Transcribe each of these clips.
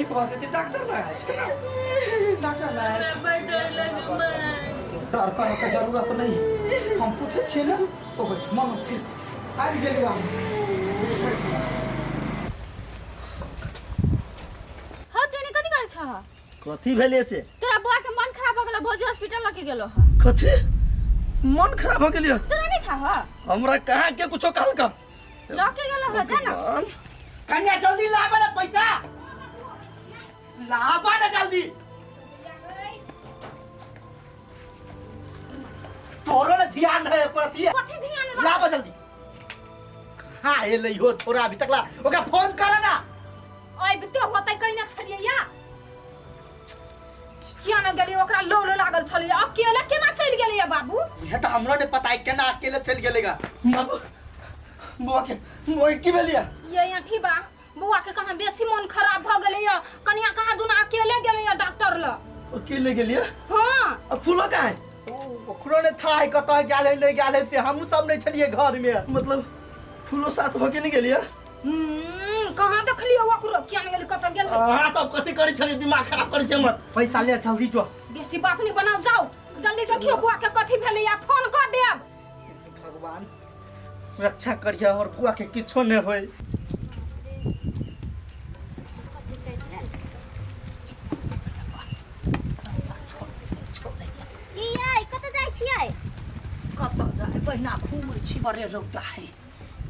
ठीक भऽ जेतै। डॉक्टर लग आयल छै ने, डॉक्टर लग आयल छै। बड़ डर लगे माय। डर करऽ के जरूरत नहीं है, हम पूछे छियै ने तो बैठ, मन स्थिर कर। आबि गेलियै हम। हँ, तूने कथी करै छह? कथी भेलै से? तोरा बौआ के मन खराब हो गेलो, भौजी हॉस्पिटल लके गेलो ह। कथी मन खराब हो गेलियो? तोरा नहीं था ह? हमरा कहाँ के कुछो कहलका? लके गेलो ह, जा ना। भगवान। कनिया, जल्दी लाबे ना पैसा, लाबा ना जल्दी। तोरो ने ध्यान रहे प्रति। कथी ध्यान रहे? लाबा जल्दी। कहाँ एलै हो छोरा अभी तक ला? ओकरा फोन कर ना। अबिते होतै, कहिना छलियै या किया ने गेलियै? ओकरा लो लो लागल छलियै, अकेले केना चलि गेलैया बाबू? इहे तऽ हमरो ने पता है, केना अकेले चलि गेलेगा। बाबू, बौआ के, बौआ के की भेलिया? ये अठी बा, बौआ के कहाँ बेसी मन खराब भऽ गेलैया। कनिया कहाँ दुना अकेले गेलैया डॉक्टर लग। अकेले गेलिया? हाँ। अब फूलो कहाँ है? ओकरो ने था है कतऽ गेल है, नहि गेल है, से हमहूँ सब नहि छलियै घर में। मतलब फूलो साथ भऽ के नहीं गेलिया? कहाँ देखलियो ओकरो? किया ने गेली, कतऽ गेल? अहाँ सब कथी करै छलियै? दिमाग खराब करै छै हमर। पैसा ले, जल्दी जो। बेसी बात नहीं बनाओ, जाओ जल्दी, देखियो बुआ के कथी भेलैया, फोन कर देब। भगवान रक्षा करिए और बुआ के किछो नहि होय। की यै, कतऽ जाइ छियै? कतऽ जाय बहिना, घूमै छी, बड़े रौदा है।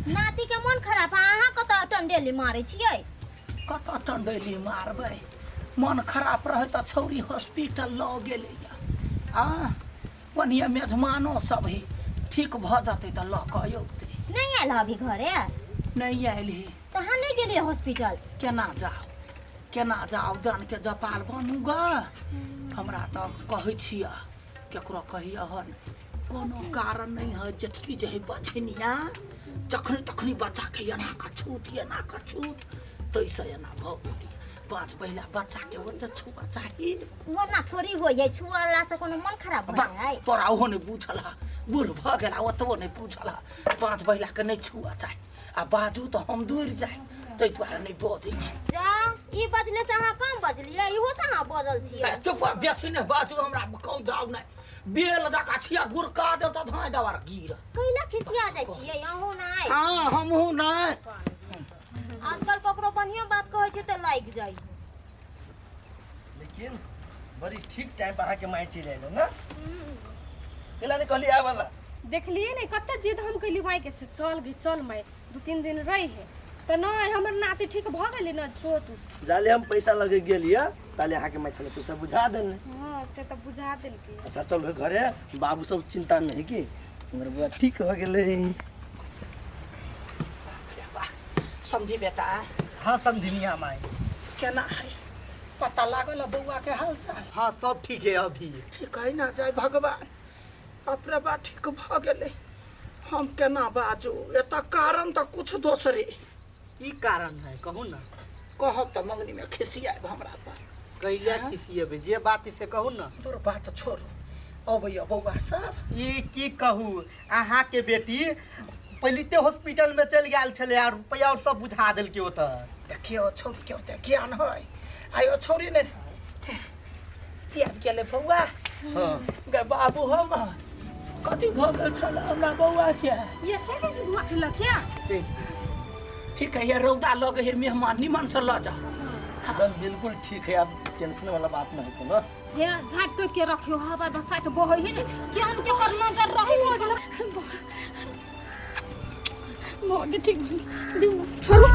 नाती के मन खराब है, अहाँ कतऽ टंडेली मारै छियै? कतऽ टंडेली मारबै? मन खराब रहै तऽ छौरी हॉस्पिटल लऽ गेलैया। आ बढ़िया मेजमानो सब है, ठीक भऽ जेतै तऽ लऽ कऽ अयतै। नहि आयल अभी घरे? नहि आयल हे। तऽ अहाँ नहि गेलियै हॉस्पिटल? केना जाउ, केना जाउ? जानके जपाल बनू ग। हमरा तऽ कहै छियै, केकरो कहिए हन, कोनो कारण नहि है। जेठकी जे है बछनिया, जखनी तखनी बच्चाके एना कऽ छूत, एना कऽ छूत, ताहिसँ एना भऽ गेलै। पाँच पहिला बच्चाके ओते छुआ चाही? ओना थोड़ी होइ है, छुअला से कोनो मन खराब भऽ बा, जाइ? तोरा ओहो नहि बुझल है, बूढ़ भऽ गेला ओतबो नहि बुझल है। पाँच महिलाके नहि छुआ चाही आ बाजू तऽ हम दूर जाय, ताहि दुआरे नहि बजै छी। जाउ, ई बजले से अहाँ कम बजलियै? इहो से अहाँ बजल छियै? ए, चुप, बेसी नहि बाजू, हमरा कहूँ जाउ नहि। बेल जकाँ छिया, गुड़का देब तऽ धाँइ दबार गिर। कैला खिसिया जाइ छियै अहूँ? नहि। हँ, हमहूँ नहि। आजकल ककरो बढ़िया बात कहै छै तऽ लागि जाइ। लेकिन बड़ी ठीक टाइम पर अहाँके माय चलि आयल ना, कैला नहि कहली आबऽ ला? देखलिए ने कते जिद हम कैली माय के, से चल गे चल माय, 2-3 दिन रही है, तऽ नहि, हमर नाती ठीक भऽ गेलै ने, जो तू। जाले हम पैसा लगे गेलियै ताले अहाँके माय छलै पैसा बुझा देने। हाँ, से तऽ बुझा देलकै। अच्छा चल घरे, बाबू सब चिंता में है कि हमर बौआ ठीक हो गेलै। समझी बेटा? हाँ समझिनिया माय। केना है, पता लागल है बौआ के हाल चाल? हाँ, सब ठीक है अभी। ठीक है ना? जय भगवान, अपने बा ठीक भऽ गेलै। हम केना बाजू, एतऽ कारण तऽ कुछ दोसरे। की कारण है, कहू ना। कहब तऽ मंगनी में खिसियाब हमरा पर। कैला खिसियेबै? जे बात है से कहू ना। तोर बात छोड़ू, अबैया बौआ सब? ई की कहू, अहाँके बेटी पहिलिते हॉस्पिटल में चलि गेल छलै आ रुपैआ और सब बुझा देलकै ओतऽ। देखियौ छौरी के ओते ज्ञान है, आयो छौरी ने आबि गेलै बौआ। हाँ। गे बाबू, हम कथी भऽ गेल छल हमरा बौआ के? ये चल गेली बुआ के लग क्या? चलि। ठीक है, ये रौदा लगे है, मेहमान निमन से लऽ जाओ। एकदम बिल्कुल ठीक है, अब टेंशन वाला बात नहीं कोनो। हे, झाँक तोप के रखियो, हवा बसात बहै है ने, केहन के कर नजर रहै है। बौआ ठीक भेल, छोड़ू।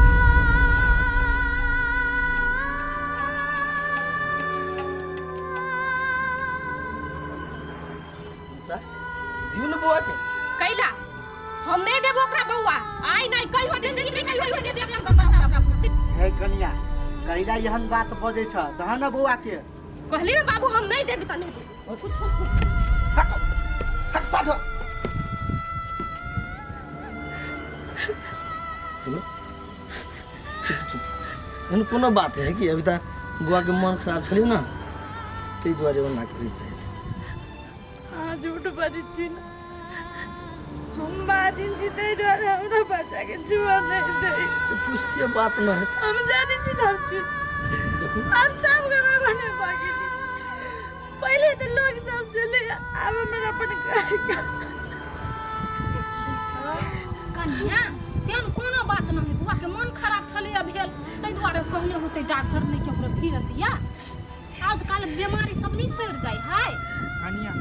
पैसा दियौ ने बौआ के। कैला हम नहीं देबो ओकरा बौआ, आइ नहीं कहियो, जिंदगी में कहियो नहीं देब हम बच्चा ओकरा। हे कनिया, कैला एहन बात बजै छ? दह न बौआ के। कहली ना बाबू, हम नहीं देबी त नहीं देबी। कुछ हट हट साधु। चलो, चुप चुप, एहन कोनो बात है कि अभी तक बौआ के मन खराब छलै ना, ताहि दुआरे ओना करै छथि। अहाँ झूठ बाजै छी ने, हम बाजिन छी ताहि दुआरे हमरा बच्चाके छुआ नहि दै। से बात न है। हम जानै छी सब चीज। देखू। अब सब गोरा बने भागी पहले तो लोग सब चले, अब हमरा अपन घर के। कन्या तेहन कोनो बात नहीं, बुआ के मन खराब छलै भेल ताहि दुआरे कहने होतै डॉक्टर नहीं केकरो फिरत या आजकल बीमारी सब नहीं सड़ जाय है। कनिया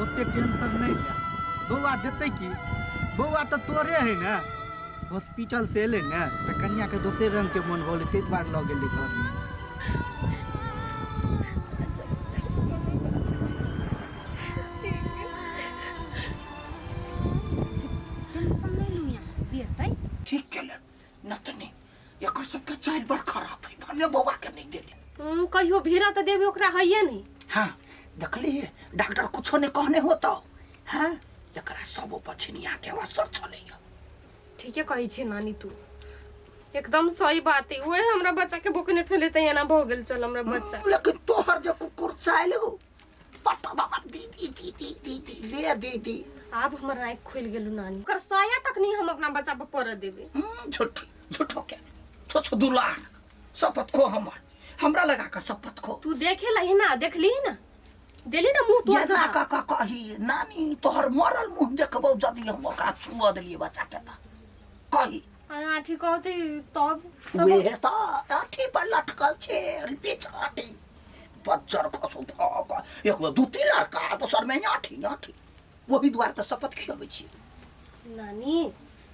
ओते टेंशन नहीं ले, बौआ देतै की, बौआ तऽ तोरे है ना। हॉस्पिटल से एलै ने तऽ कनिया के दोसरे रंग के मन भऽ गेलै, ताहि दुआरे लऽ गेलै घरमे। टेंशन नहीं लू यहाँ देतै। ठीक केलन नतनी, एकर सबके चालि बड़ खराब है, भने बौआ के नहीं देले। कहियो भीड़ा तऽ देबे ओकरा हइये नहीं। हाँ देखलिए डॉक्टर कुछो नहीं कहने होता। हाँ एकरा सब पछिनिया के असर छलैया। ठीके कहै छी नानी, तू एकदम सही बात है। वही हमरा बच्चा के बोकने छलै तऽ एना भऽ गेल चल हमरा बच्चा। लेकिन तोहर जे कुकुर चालि हो पट्टा दबा दीदी दीदी दीदी ले दीदी। आब हमर आँखि खुलि गेलू नानी, ओकर साया तक नहीं हम अपना बच्चा पर पड़ऽ देबै। झूठ झूठो के छोछो दुलार, शपथ खो हमर, हमरा लगा के शपथ खो। तू देखे लही ना, देखली ना, देली ना मुंह तोर जेना जवाब। का का कही नानी तोहर मरल मुंह देखबौ जदि हम ओकरा छुअ देलियै बच्चा के त कही। आठी कहते तब वेहे त आठी पर लटकल छै बीच आठी बज्जर खसु धक एक दू तीन लड़का दोसर में आठी आठी, वही दुआरे त शपथ खियबै छी नानी।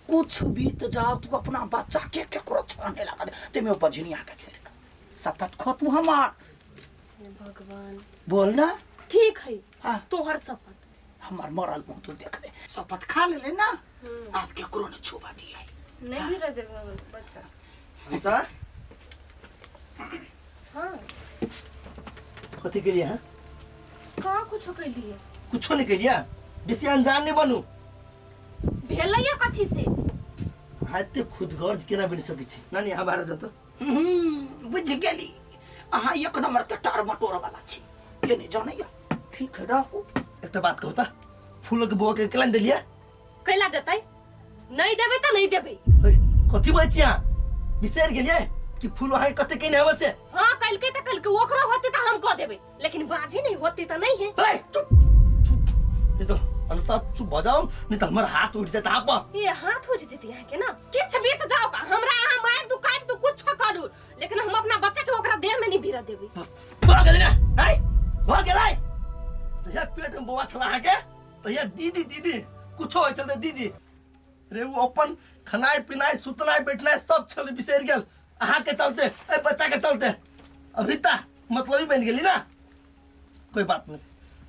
कुछ बीत जाओ तू अपना बच्चा के केकरो छाने लगा दे तेमे बझनिया के छोड़ के शपथ खो तू हमार। हे भगवान बोल ना। ठीक है हाँ। तोहर शपथ, हमार मरल मुंह तू देखबे, शपथ खा ले ना आप केकरो ने छुबा दिया नहीं भी रह देबे हमर बच्चा। सर हाँ कथी के लिए हैं? का कुछो कैलिए? कुछो नहीं के लिए, बेसी अनजान नहीं बनू। भेलैया कथी से? अहाँ एते खुदगर्ज केना बनि सकै छी? नानी अहाँ बाहर जाउ तऽ। बुझि गेली अहाँ एक नंबर के टार मटोर वाला छी, के नहीं जानैया। ठीक है रहू। एकटा बात कहू तऽ, फूलक बौआ के केला देलियै? कैला देतै? नहीं देबै तऽ नहीं देबै। कथी बजै छी अहाँ? बिसरि गेलियै कि फूल अहाँके कते केने हेबै से? हाँ कलके तऽ कलके, ओकरो होते तऽ हम कह देबै, लेकिन बाजी नहीं होते तऽ नहीं है। ए, चुप चुप, नहीं तो अनुसार चुप भऽ जाउ, नहीं तऽ हमर हाथ उठि जायत अहाँ पर। ये हाथ उठि जेतै अहाँ के ना, किछु बीत जाओ का हमरा अहाँ मारि दू काटि दू कुछ करू, लेकिन हम अपना बच्चा के ओकरा देह में नहीं भिड़ा देबै। बस भऽ गेलै ने, आइ भऽ गेलै। जहिया पेट में बौआ छल अहाँके तहिया दीदी दीदी कुछो होइ छल तऽ दीदी रे ओ अपन खेनाइ पिनाइ सुतनाइ बैठनाइ सब छल बिसरि गेल अहाँके चलते, एहि बच्चा के चलते। अभी तऽ मतलबी बनि गेली ना, कोई बात नहीं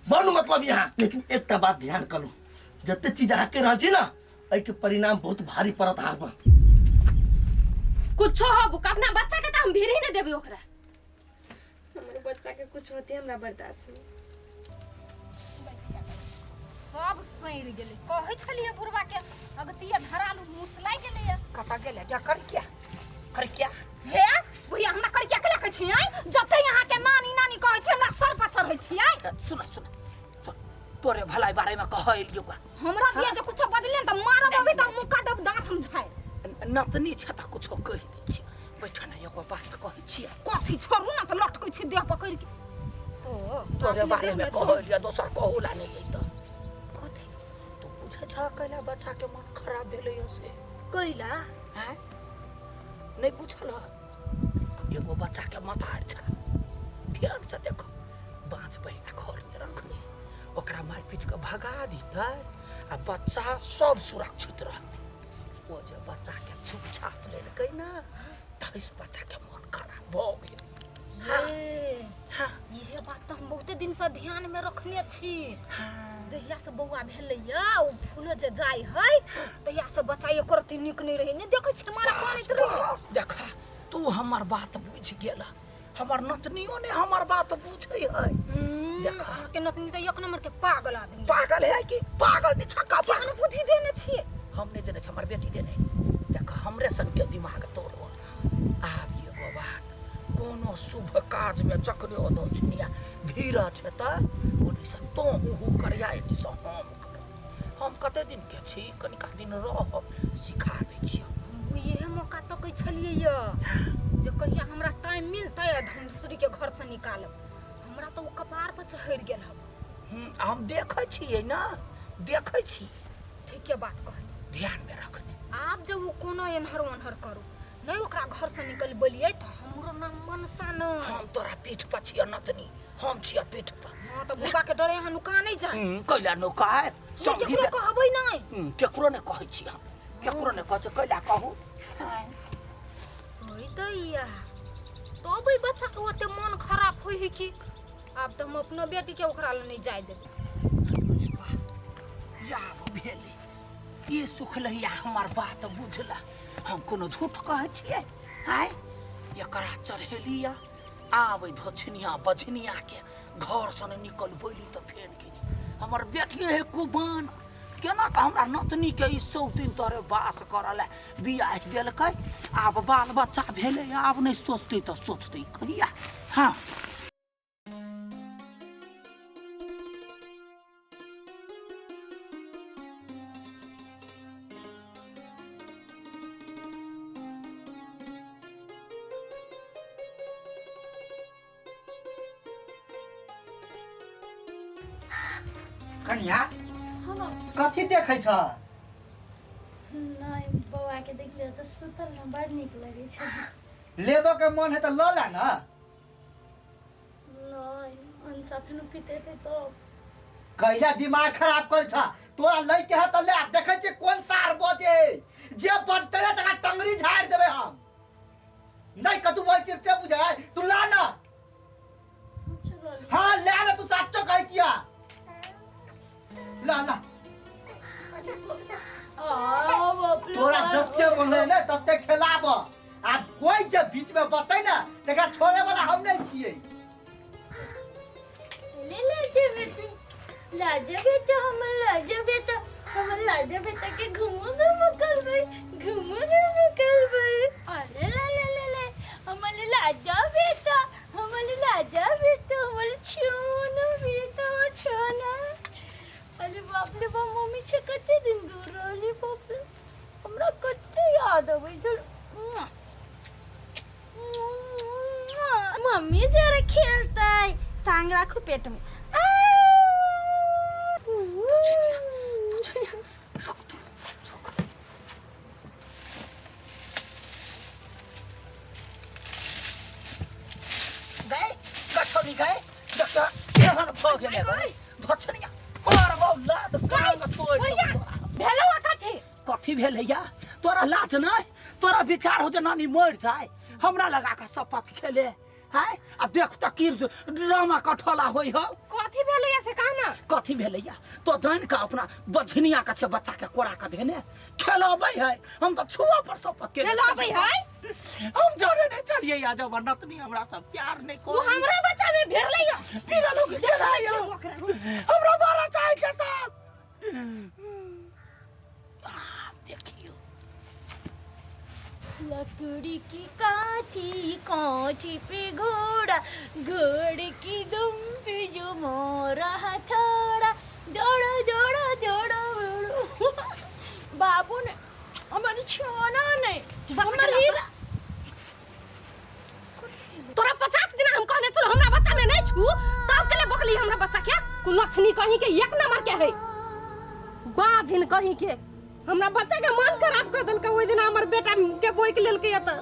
बनू मतलब यहाँ, लेकिन एकटा बात ध्यान करू, जते चीज अहाँ कहि रहल छी ना एहिके परिणाम बहुत भारी पड़त अहाँ पर। कुछो हो बुक, अपना बच्चा के तऽ हम भीड़ ही नहीं देबै ओकरा। हमर बच्चा के कुछ होते हमरा बर्दाश्त नहीं। सब सड़ि गेलै, कहै छलियै बुढ़वा के अगतिया धरालू मुसलाइ गेलैया। कतऽ गेलै? क्या कर क्या कर क्या? हे बुढ़िया हमरा करिया के लखै छियै, जते अहाँ के नानी नानी कहै छियै हमरा सर पर चढ़ै छियै। सुन सुन तोरे भलाई बारे में कहै एलियौ गा। हमरा दिया जे कुछो बजले त मारब अभी त मुक्का देब दांत हम झाड़ि। नतनी छै त कुछो कहि दै छियै, बैठ ना एगो बात कहै छियै। कथी छोड़ू ना त लटकै छी देह पकड़ि के। ओ तोरे बारे में कहै एलियौ, दोसर कहू ला नहीं अइतऽ। कथी तू बुझै छह कैला बच्चा के मन खराब भेलै से? कैला हैं नहीं बुझल? एगो बच्चा के मतार छ, ध्यान से देखो, बाँच बहिना घर में रखने ओकरा मारि पीट के भगा दितै आ बच्चा सब सुरक्षित रहतै। ओ जे बच्चा के छुप छाप लेलकै ना तहिसँ बच्चा के मन खराब भऽ गेल। हाँ इहे बात तऽ हम बहुते दिन से ध्यान में रखने छी। जहिया से बौआ भेलैया ओ फूल जे जाय है तहिया से बच्चा एको रत्ती नीक नहीं रहे, नहीं देखै छियै मारा कानैत रहे। देखा तू हमर बात बुझि गेला, हमर नतनियो ने हमर बात बुझै है। देखा अहाँके नतनी तऽ एक नंबर के पागल आदमी। पागल है कि पागल नहीं छक्का केहन बुद्धि देने छियै? हम नहीं देने, हमर बेटी देने। देखा हमरे सन के दिमाग तोड़ो। आब एगो बात, कोनो शुभ काज में जखने अदोचनिया भीड़ छै त ओनी से तो हूँ हूँ करिया, एनी से हम करब। हम कते दिन के छी, कनिका दिन रहब, सिखा दै छियै। हम इहे मौका तकै छलियै य जे कहिया हमरा टाइम मिलतै हम घर से निकालब। हमरा तऽ ओ कपार पर चढ़ि गेल हब। हम देखै छियै ने, देखै छी। ठीके बात कहली। ध्यानमे रखने। आब जे ओ कोनो एन्हर ओन्हर करू नहि, ओकरा घर से निकलबलियै तऽ हमरो नाम मनसा नहि। हम तोरा पीठ पर छियै नतनी, हम छियै पीठ पर। हाँ तऽ बुढ़बा के डरे अहाँ नुका नहि जाय। कैला नुकायत? नहि, केकरो कहबै नहि। केकरो नहि कहै छी हम, केकरो नहि कहै छी। कैला कहू? होय दैया, तब ओहि बच्चा के ओते मन खराब होइ है कि आब तऽ हम अपनो बेटी के ओकरा लग नहि जाय देबै। याब भेलै ई सुखलहिया हमर बात बुझला। हम कोनो झूठ कहै छियै? आय एकरा चढ़ेलिया आब धोछनिया बझनिया के घर से नहि निकलबैली तऽ फेर की हमर बेटिए है कुबान केना कऽ हमरा नतनी के ई सौतिन तोरे बास करऽ लए बियाह देलकै। आब बाल बच्चा भेलै, आब नहि सोचतै तऽ सोचतै कहिया? हाँ कनिया, कथी देखै छ? नहि, बौआ के देखलियै तऽ सुतल ने बड़ नीक लगै छै। लेबऽ के मन है तऽ लऽ ले ने। नहि, अंशा फेनो पितेतै तब। कहिया दिमाग खराब कर छ? तोरा लै के है तऽ ले। देखै छियै कोन सार बजे, जे बजतै ने तकरा टंगरी झाड़ि देबै हम। नहि कतू बोल छियै से बुझाय। तू ला ना। सचो लऽ लिअ? हाँ ले ना, तू साचो कहै छिया, ला ला। आ बाप रे तोरा बाप। जते मन है ने तते खेलाब, आ कोई जे बीच में बतै ने तकरा छोड़े वाला हम नहीं छियै। ले लाजा बेटा, लाजा बेटा, हमर लाजा बेटा, हमर लाजा बेटा के घुमो घुमो करबै, घुमो घुमो करबै। अरे ला ला ला ला, हमर लाजा बेटा, हमर लाजा बेटा, हमर छोना बेटा, छोना। अरे बाप रे बाप, मम्मी छै कते दिन दूर रहली, बाप रे हमरा कते याद अबै छल। मम्मी जरा खेलतै, टांग राखू पेट में। गए गछनी गए, देख केहन भऽ गेलै गए धछनिया मारबौ लात टांग तोड़ि देबौ तोरा। भेलौ आ कथी? कथी भेलै या? तोरा लाज नहि? तोरा विचार हो जे नानी मरि जाय, हमरा लगा कऽ शपथ खेले है? आ देख तऽ की ड्रामा कठोला होइ हौ। कथी भेलै या से कह ना। कथी भेलै या? तो जानि कऽ अपना बझनिया के छै बच्चा के कोरा के धेने खेलबै है। हम तऽ छुआ पर शपथ के खेलबै है? हम जाने नहीं चलिए या जब नतनी हमरा सब प्यार नहीं ओ हमरा बच्चा में भेरलै या। पीरा लोग केना या हमरा मारा चाहे छै सब। आब देखियौ। लकड़ी की काठी काठी पे घोड़ा, घोड़े की दुम पे जो मोरा हथौड़ा, दौड़ो दौड़ो दौड़ो दौड़ो। बाबू ने हमर छोना नहीं, हमर हीरा। तोरा 50 दिन हम कहने छलो हमरा बच्चा में नहीं छू, तब के ले बकली हमरा बच्चा के कुलक्षणी कहीं के एक नंबर के है, बाझिन कहीं के। हमरा बच्चा के मन खराब कर देलकै ओहि दिन हमर बेटा के बोइक लेलकै तऽ।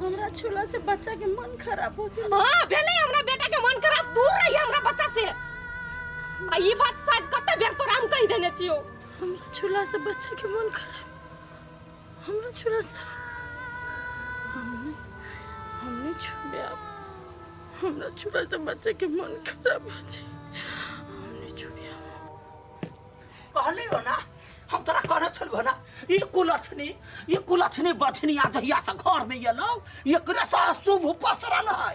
हमरा छूला से बच्चा के मन खराब हो गेल। हाँ भेलै हमरा बेटा के मन खराब, दूर रही हमरा बच्चा से। आ ई बात शायद कते बेर तोरा हम कहि देने छियौ। हमरा छूला से बच्चा के मन खराब, हमरा छूला से हमने छुबे अब। हमरा छूला से बच्चा के मन खराब हो जाए, हमने छुबे। कहली हो ना, हम तोरा कहने छलहुँ ना, ई कुलक्षणी, ई कुलक्षणी बछनिया जहिया से घर में एलौ एकरे से अशुभ पसरल है।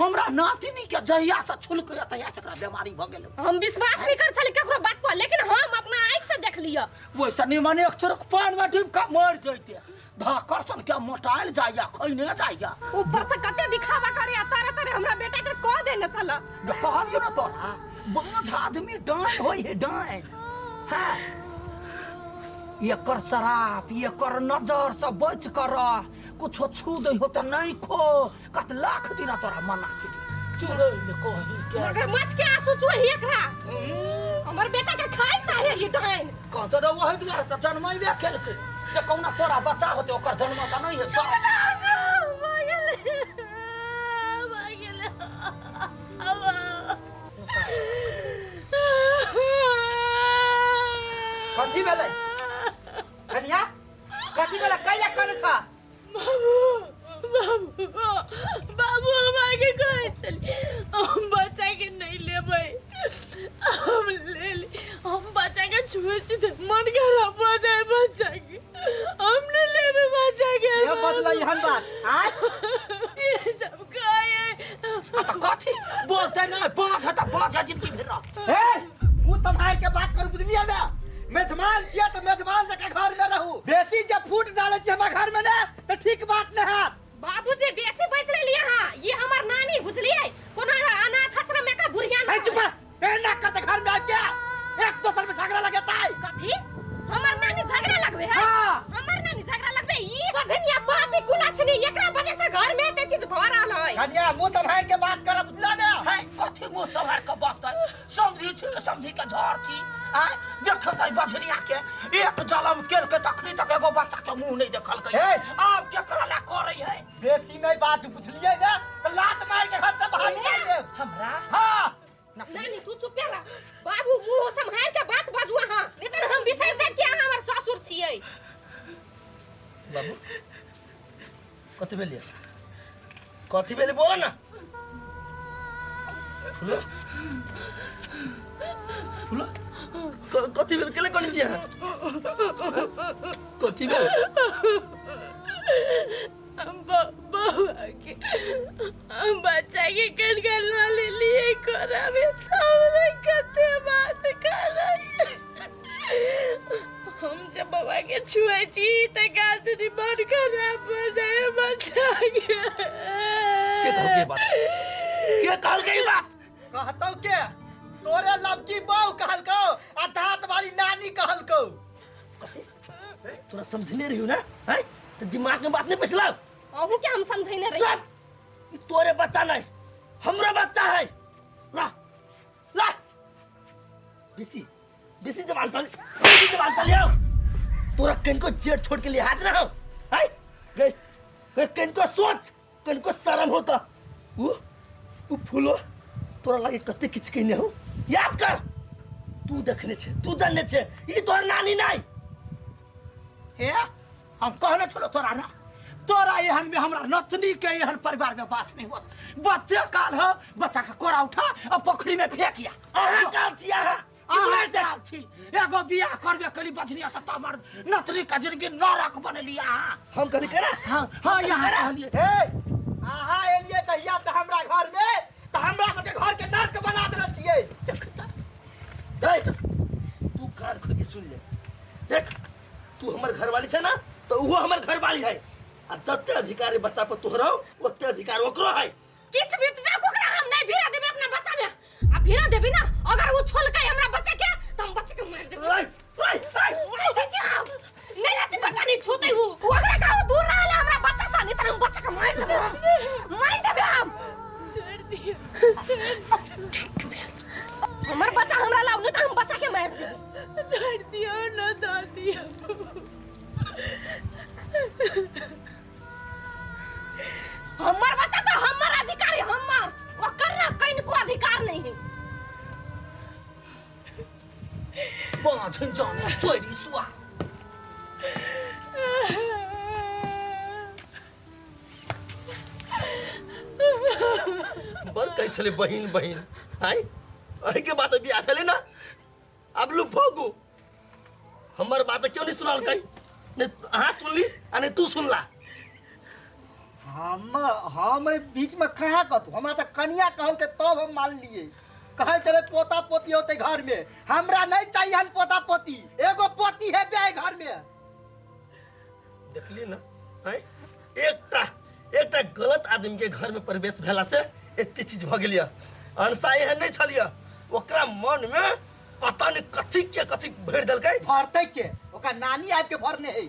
हमरा नातिनी के जहिया से छुलकै तहिया से एकरा बीमारी भऽ गेलै। हम विश्वास नहीं कर छली केकरो बात पर, लेकिन हम अपना आँखि से देख लिअ। ओहिसँ निमन एक चुरुक पानि में डूबि कऽ मरि जैते। धाकर सन के मोटायल जाइया, खैने जाइया। ऊपर से कते दिखावा करे आ तारे तारे हमरा बेटा के कह देने छल। कहलियौ ने तोरा, बाँझ आदमी डाँइ होइ है, डाँइ। हाँ। एकर शराप एकर नजर से बच कर रह कुछो छू दै हो त नहीं खो कत लाख दिना तोरा मना के चुड़ैल कहीं के मगरमच्छ के आंसू चुही एकरा हमर बेटा के खाए चाहे ये डाइन कहते रह वही दुआरे से जन्मैबे केलकै जे कहुना तोरा बच्चा होते ओकर जन्म तऽ नहीं हेतौ। कथी भेलै कनिया? कथी भेलै? कैला कने छ? बाबू बाबू बाबू, हम आगे कहै छली हम बच्चा के नहीं लेबै, हम ले ली। हम बच्चा के छुए छी तऽ मन खराब भऽ जाय बच्चा के, हम नहीं लेबै बच्चा के। के बजलै एहन बात? आय ई सब कहै। आ तऽ कथी बोलते नहीं, बाँझ है तऽ बाँझ है जिंदगी भरि रह। ए मुंह सम्हार के बात करू, बुझलियै ना? मेजमान छियै तऽ मेजमान जकाँ घर में रहू। बेसी जे फूट डालै छियै हमरा घर में ने तऽ ठीक बात नहि हैत। बाबूजी बेसी बच लेली अहाँ, ये हमर नानी बुझलियै, कोनो अनाथ आश्रम में का बुढ़िया ए ना। चुप रह, ए ना करते घर में आबि के एक दोसर में झगड़ा लगेतै। कथी हमर नानी झगड़ा लगबे है? हाँ। हमर नानी झगड़ा लगबे? ई बझनिया पापी कुलाछनी एकरा वजह से घर में एते चीज भ रहल है। कनिया मुंह सम्हार के बात करब, बुझला ने? है कथी मुंह सम्हार के बसतै? समझी छी के समझी के झड़ छी। आय देखो त बझनिया के एक जलम केलकै तखनी तक एगो बच्चा के मुंह नहीं देखलकै। हे! आब केकरा ला करै है? बेसी नहीं बाजू, बुझलियै ने? तऽ लात मारि के घर से बाहर निकालि देब। हमरा? हाँ। नानी तू चुप रह, बाबू मुंह सम्हार के बात बाजू अहाँ, नहीं तऽ हम बिसरि जायब कि अहाँ हमर ससुर छियै। बाबू कथी भेलियै? कथी भेलै बोल ना। फूलो फूलो कथी भेल? केले कनै छी अहाँ? कथी भेल? हम बौआ के हम बच्चा के कनका लऽ लेलियै कोरा में, तब कते बात कहलै। हम जब बौआ के छुए छी तऽ गादरी मन खराब भऽ जाय बच्चा के। के कहलकै बात? के कहलकै ई बात? कहतौ के, तोरे लबकी बहू कहलकौ आ दांत वाली नानी कहलकौ। कथी तोरा समझने रहियो ना? हैं तऽ दिमाग में बात नहीं पैसला? अहूँ के हम समझैने रही। चुप, ई तोरे बच्चा नहीं हमरो बच्चा है। ला ला बेसी बेसी जबान चल, बेसी जबान चल आओ। तोरा कनको जेठ छोड़ के लिहाज ना हो? हैं गए गए कनको सोच कनको शर्म होता। उ उ फूलो तोरा लागे कते किछ कहने हो, याद कर। तू देखने छे, तू जानने छे, ई तोर नानी नहीं। हे हम कहने छलो तोरा ना, तोरा एहन में हमरा नतनी के एहन परिवार में वास नहीं होत। बच्चे काल हो, बच्चा के कोरा उठा और पोखरी में फेंकिया। अहाँ काल छी अहाँ? अहाँ काल छी। एगो बियाह करबे करी बजनिया से तमर नतनी के जिंदगी नरक बनेली अहाँ। हम कहली केना? हाँ हाँ यहाँ कहलिए। हे अहाँ एलियै तहिया से हमरा घर में तऽ हमरा सबके घर के नरक बना देने छियै। देख तू कान खोल के सुन ले, देख तू हमर घरवाली छे ना तो उहो हमर घरवाली है, आ जते अधिकार है बच्चा पर तोहरो ओते अधिकार ओकरो है। किछ बीत जाओ ओकरा हम नहीं भिड़ा देबै अपना बच्चा में, आ भिड़ा देबै ना अगर वो छोलकै हमरा बच्चा के त हम बच्चा के मार देबै। ओए ओए ओए मार दे जाओ, नहीं रहती बच्चा नहीं छूते वो ओकरा का दूर रहल हमरा बच्चा से, नहीं त हम बच्चा के मार देबै, मार देबै हम। छोड़ दियौ। हमर बच्चा हमरा लाउ नहीं त हम बच्चा के मार देबै। छोड़ दियौ ना दादी। हमर बच्चा पे हमर अधिकार है, हमर ओकर ना कनको अधिकार नहीं है। बाँझन जाने चोरी सुआ। बड़ कहै छलै बहिन बहिन, आय एहिके बात बियाह भेलै ना, आब लू भोगू। हमर बात क्यों नहीं सुनालकै? ने अहाँ सुनली आ ने तू सुनला। हम बीच में कहाँ कहतू? हमरा तऽ कनिया कहलकै तब हम मानलियै। कहै छलै पोता पोती होतै घर में, हमरा नहीं चाहिए हन पोता पोती, एगो पोती है बे घर में। देखली ना हैं एकटा एकटा गलत आदमी के घर में प्रवेश भेला से एते चीज भ गेलिय। अनसा एहन नहीं छलिय, ओकरा मन में पता नहीं कथी के कथी भरि देलकै। भरतै के? ओकर नानी आबि के भरने है।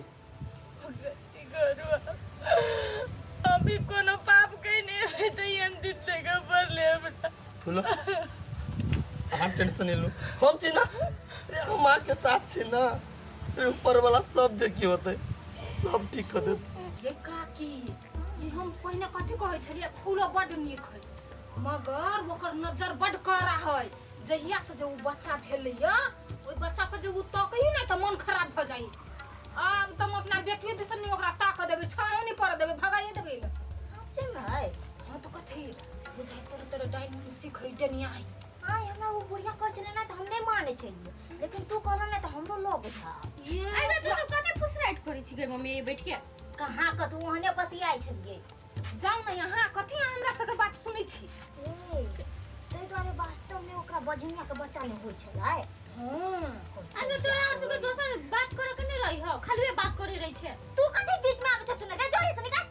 अभी कोनो पाप कइने हेबै तऽ एहन दिन देखऽ पड़लै हमरा। फूलो अहाँ टेंशन नहीं लू, हम छी ना, अरे हम माँ के साथ छी ना, अरे ऊपर वाला सब देखी होते सब ठीक कर देते। ये काकी ई हम पहिने कथी कहै छलियै, फूलो बड्ड नीक है मगर ओकर नजर बड्ड कड़ा है। जहिया से जे उ बच्चा भेलैया ओहि बच्चा पर जे उ तकै ने तऽ मन खराब भऽ जाइ। आब तऽ हम अपना बेटियो दिसन नहीं ओकरा ताकऽ देबै, छाओ नहीं पड़ऽ देबै, भगाइए देबै एने से। सच्चे में है? हाँ तो कथी बुझाइ तरह तरह डाइन सीखै डनिया है। आय हमरा वो बुढ़िया कहै छलै ना तऽ हम नहि मानै छलियै, लेकिन तू कहल ना तऽ हमरो लग था। ये अरे तू सब कते फुसराइट करै छी गे मम्मी बैठ के? कहाँ कतौ ओहने बतियाइ छलियै। जाउ ने यहाँ कथी अहाँ हमरा सबके बात सुनै छी? ए, ताहि दुआरे वास्तव में ओकरा बजनिया के बच्चा नहि होइ छलै। हाँ अच्छा तोरा और सबके दोसर बात करे के नहीं रही हो, खाली बात करे रही छे। तू कथी बीच में आबै छ सुने गे, जोरे से निकाल।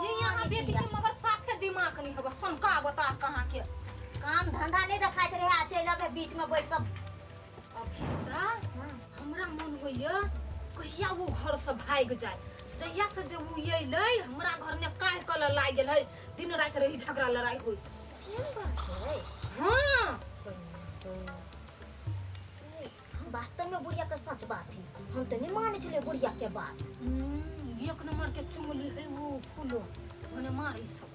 ये यहाँ बेटी के मगर साफे दिमाग नहीं होगा, सनका बता कहाँ के काम धंधा नहीं देखाइत रहे आ चलि अबै बीच में बैठ कऽ। अभिता हमरा मन होइया कहिया वो घर से भागि जाए। जहिया से जे उ अयलै हमरा घर में काहे कल लागि गेल है, दिन राति रही झगड़ा लड़ाई होई। है? हाँ वास्तव में बुढ़िया के सच बात है, हम तो नहीं माने छलियै बुढ़िया के बात। एक नंबर के चुंगली है वो फूलो ओने मारी सब।